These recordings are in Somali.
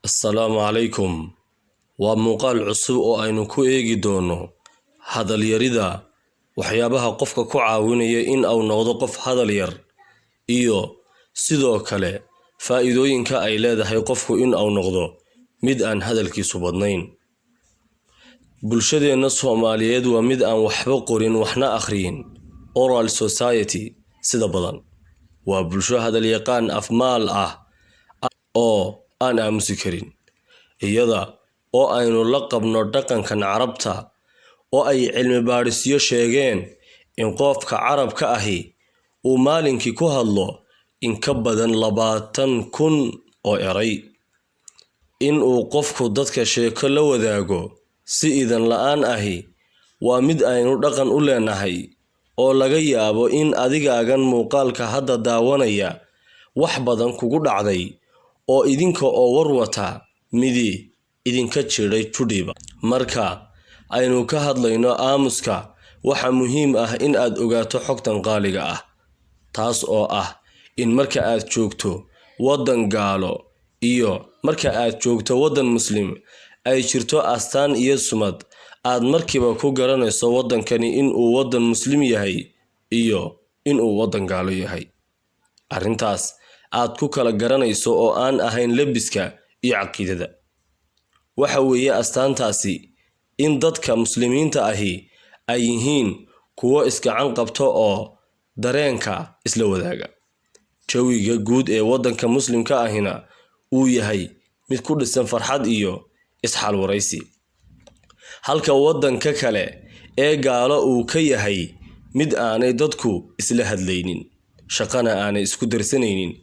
Assalaamu calaykum. Waa muuqaal cusub oo aynu ku eegi doono hadal yarida, waxyaabaha qofka ku caawinaya in uu noqdo qof hadal yar, iyo sidoo kale faa'iidooyinka ay leedahay qofku in uu noqdo mid aan hadalkiisu badnayn. Bulshadeenna Soomaaliyeed waa mid aan waxba qorin waxna akhriyin, oral society sida badan. Waa bulsho hadalyaqaan afmaal ah oo aan aamusi karin, iyada oo aynu la qabno dhaqankan Carabta oo ay cilmi baadhisyo sheegeen in qofka Carabka ahi uu maalinkii ku hadlo in ka badan 20,000 oo eray. In uu qofku dadka sheeko la wadaago si idan la'aan ahi waa mid aynu dhaqan u leenahay, oo laga yaabo in adigaagan muuqaalka hadda daawanaya wax badan kugu dhacday oo idinka oo war wata midi idinka jiray judhiiba. Marka aynu ka hadlayno aamuska, waxaa muhiim ah in aad ogaato xogtan qaaliga ah, taas oo ah in marka aad joogto waddan gaalo iyo marka aad joogto waddan Muslim ay jirto astaan iyo sumad aad markiiba ku garanayso waddankani in uu waddan Muslim yahay iyo in uu waddan gaalo yahay. Arrintaas aad ku kala garanayso oo aan ahayn lebiska iyo caqiidada, waxa weeye astaantaasi in dadka Muslimiinta ahi ay yihiin kuwo isgacan qabto oo dareenka isla wadaaga, jawiga guud ee waddanka Muslimka ahina uu yahay mid ku dhisan farxad iyo isxaalwaraysi, halka waddanka kale ee gaalo uu ka yahay mid aanay dadku isla hadlaynin, shaqana aanay isku darsanaynin.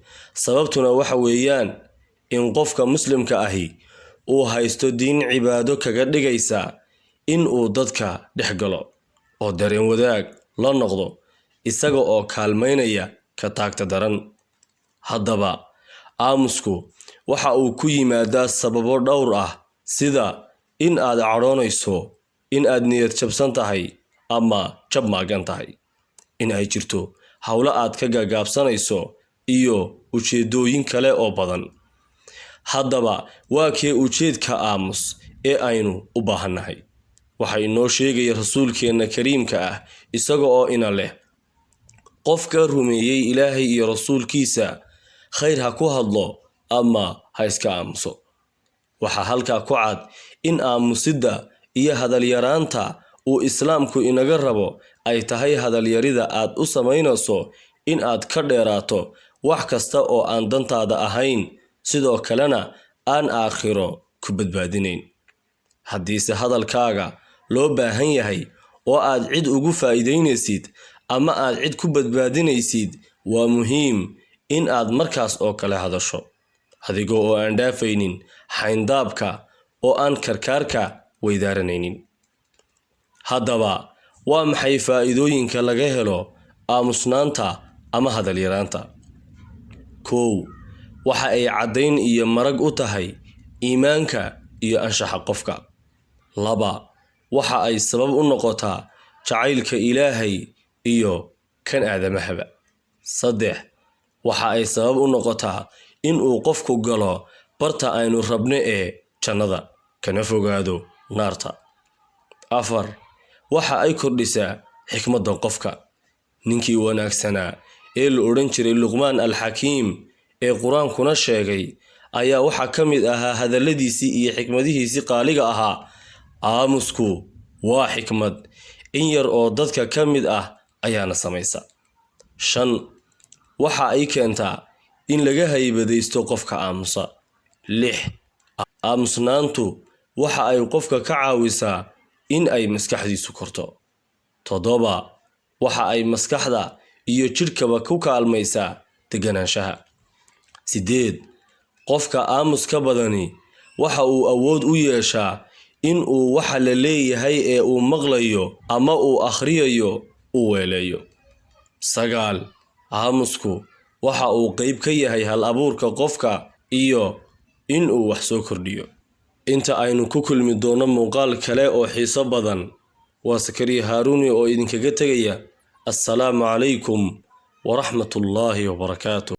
Sababtuna waxa weeyaan in qofka Muslimka ahi uu haysto diin cibaado kaga dhigaysa in uu dadka dhex galo oo dareen wadaag la noqdo, isaga oo kaalmaynaya ka taagta daran. Haddaba aamusku waxa uu ku yimaadaa sababo dhowr ah, sida in aad cadhoonayso, in aad niyad jabsan tahay ama jab maagan tahay, in ay jirto howlo aad ka gagaabsanayso, iyo ujeedooyin kale oo badan. Haddaba waa kee ujeedka aamus ee aynu u baahannahay? Waxa inoo sheegaya rasuulkeenna kariimka ah, isaga oo ina leh: qofka rumeeyey Ilaahay iyo rasuulkiisa khayr ha ku hadlo ama ha iska aamuso. Waxaa halkaa ku cad in aamusidda iyo hadalyaraanta uu Islaamku inaga rabo ay tahay hadalyarida aad u samaynayso in aad ka dheeraato wax kasta oo aan dantaada ahayn, sidoo kalena aan aakhiro ku badbaadinayn. Haddiise hadalkaaga loo baahan yahay oo aad cid ugu faa'iidaynaysid ama aad cid ku badbaadinaysid, waa muhiim in aad markaas oo kale hadasho, adigoo oo aan dhaafaynin xayndaabka oo aan karkaarka weydaaranaynin. Haddaba waa maxay faa'iidooyinka laga helo aamusnaanta ama hadalyaraanta? 1, waxa ay caddayn iyo marag u tahay iimaanka iyo anshaxa qofka. 2, waxa ay sabab u noqotaa jacaylka Ilaahay iyo kan aadamahaba. 3, waxa ay sabab u noqotaa in uu qofku galo barta aynu rabno ee jannada, kana fogaado naarta. 4, waxa ay kordhisaa xikmadda qofka. Ninkii wanaagsanaa ee la odhan jiray Luqmaan Alxakiim ee Qur-aankuna sheegay ayaa waxaa ka mid ahaa hadalladiisii iyo xikmadihiisii qaaliga ahaa: aamusku waa xikmad, in yar oo dadka ka mid ah ayaana samaysa. 5, waxa ay keentaa in laga haybadaysto qofka aamusa. 6, aamusnaantu waxa ay qofka ka caawisaa in ay maskaxdiisu korto. 7, waxa ay maskaxda iyo jidhkaba ku kaalmaysaa deganaanshaha. 8, qofka aamuska badani waxa uu awood u yeeshaa in uu waxa la leeyahay ee uu maqlayo ama uu akhriyayo uu weeleeyo. 9, aamusku waxa uu qeyb ka yahay hal abuurka qofka iyo in uu wax soo kordhiyo. Inta aynu ku kulmi doono muuqaal kale oo xiiso badan, waa Sakariya Haaruni oo idinkaga tegaya: assalaamu calaykum waraxmatullaahi wabarakaatu.